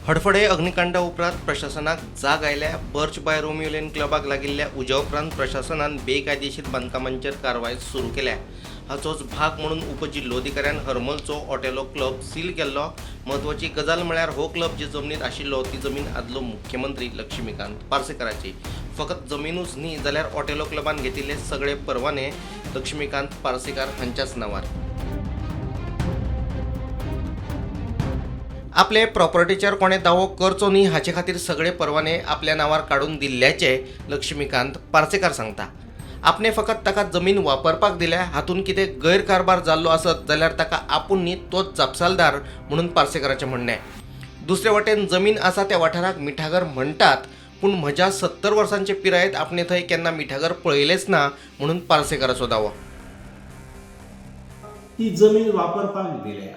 हडफडे अग्निकांडा उपरांत प्रशासनाक जाग आयल्या. बर्च बाय रोमियो लेन क्लबाक लागिल्ल्या उज्या उपरांत प्रशासनान बेकायदेशीर बांदकामांचेर कारवाय सुरू केल्या. हाचोच भाग म्हणून उपजिल्होधिकाऱ्यान हरमलचो ऑटेलो क्लब सील केल्लो. म्हत्वाची गजाल म्हळ्यार हो क्लब जे जमनीत आशिल्लो ती जमीन आदलो मुख्यमंत्री लक्ष्मीकांत पार्सेकाराची. फकत जमिनूच न्ही, जाल्यार ऑटेलो क्लबान घेतिल्ले सगळे परवाने लक्ष्मीकांत पार्सेकार हांच्याच नांवार. आपले प्रॉपर्टीचेर कोणें दावो करचो न्ही हाचे खातीर सगळे परवाने आपल्या नांवार काडून दिल्ल्याचे लक्ष्मीकांत पार्सेकार सांगता. आपणे फकत ताका जमीन वापरपाक दिल्या. हातूंत कितें गैरकारभार जाल्लो आसत जाल्यार ताका आपूण न्ही, तोच जापसालदार म्हणून पार्सेकाराचें म्हणणें. दुसरे वटेन जमीन आसा त्या वाठाराक मिठागर म्हणटात, पूण म्हज्या 70 वर्सांचे पिरायेंत आपणे थंय केन्ना मिठागर पळयलेंच ना म्हणून पार्सेकाराचो दावो. ती जमीन वापरपाक दिल्या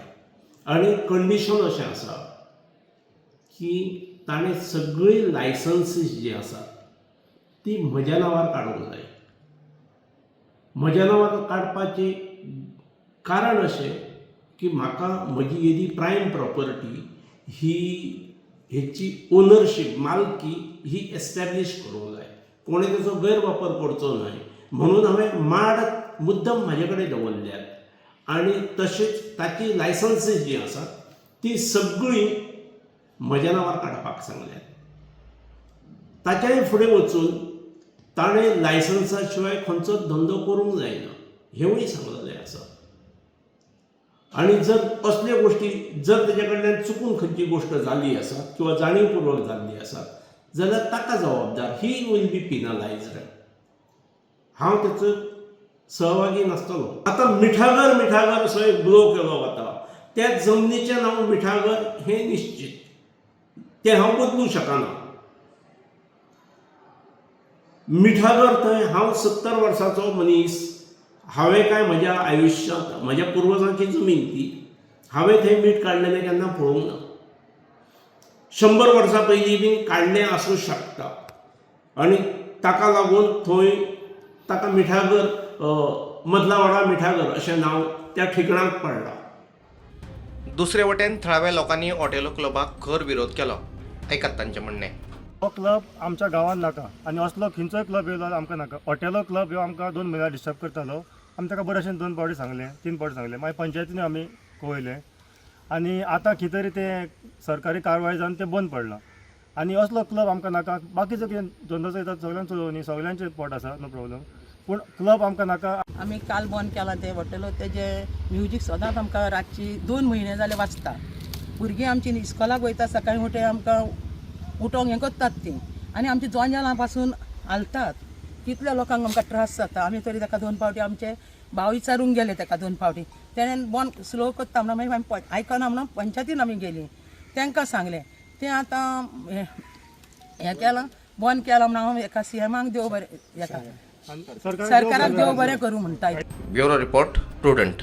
आनी कंडिशन अशें आसा की ताणें सगळीं लायसन्सीस जीं आसात ती म्हज्या नांवार काडूंक जाय. म्हज्या नांवार काडपाचें कारण अशें की म्हाका म्हजी येदी प्रायम प्रॉपर्टी ही, हेची ओनरशीप, मालकी ही एस्टॅब्लीश करूंक जाय. कोणें ताचो गैरवापर करचो न्हय म्हणून हांवें माड मुद्दम म्हाजे कडेन दवरल्यात आनी तशेंच ताची लायसन्सीस जीं आसात ती सगळीं म्हज्या नांवार काडपाक सांगल्यात. ताच्याय फुडें वचून ताणें लायसन्सा शिवाय खंयचोच धंदो करूंक जायना हेंवूय सांगलेलें आसा. आनी जर असल्यो गोश्टी जर तेज्या कडल्यान चुकून खंयची गोश्ट जाल्ली आसा किंवा जाणीवपूर्वक जाल्ली आसा जाल्यार ताका जबाबदार, he will be penalized. हांव तेचो सहभागी नासतलो. आतां मिठागर, मिठागर असो एक ब्लो केलो वता. त्या जमनीचें नांव मिठागर हें निश्चित, तें हांव बदलूं शकना. मिठागर थंय हांव 70 वर्साचो मनीस. हांवें काय म्हज्या आयुश्यांत, म्हज्या पुर्वजांची जमीन ती, हांवें थंय मीठ काडलेलें केन्ना पळोवंक ना. 100 वर्सां पयलीं बीन काडलें आसूं शकता आनी ताका लागून थंय ताका मिठागर, मदलावाडा मिठागर अशें नांव त्या ठिकाणाक पडलां. दुसरे वटेन थळाव्या लोकांनी ऑटेलो क्लबाक खर विरोध केलो. आयकात तांचें म्हणणें. हो क्लब आमच्या गांवांत नाका आनी असलो खंयचोय क्लब येयलो जाल्यार आमकां नाका. हॉटेलो क्लब ह्यो आमकां 2 म्हयन्या डिस्टर्ब करतालो. आमी ताका बरें अशें दोन फावटी सांगलें, तीन फावटी सांगलें. मागीर पंचायतीन आमी कळयलें आनी आतां खंय तरी तें सरकारी कारवाय जावन तें बंद पडलां. आनी असलो क्लब आमकां नाका. बाकीचो कितें धंदो चलयता सगळ्यांक चलोवनी, सगळ्यांचे पोट आसा, नो प्रॉब्लम, पूण क्लब आमकां नाका. आमी काल बंद केलां तें हॉटेल. तेजें म्युजीक सदांच आमकां रातची 2 म्हयने जाले वाजता. भुरगीं आमची इस्कोलाक वयता, सकाळीं उठे आमकां उठोंक हें करतात तीं आनी आमची जोंजालां पासून हालतात. कितल्या लोकांक आमकां त्रास जाता. आमी तरी ताका दोन फावटी, आमचे भाव विचारूंक गेले ताका दोन फावटी, तेणें बंद स्लो करता म्हणून. मागीर आमी आयकना म्हणून पंचायतीन आमी गेलीं, तांकां सांगलें. तें आतां हें हें केलां, बंद केलां म्हणून हांव एका सीएमाक देव बरें, हेका सरकार सरकाराक देव बरें करूं म्हणटा. Bureau report, Prudent.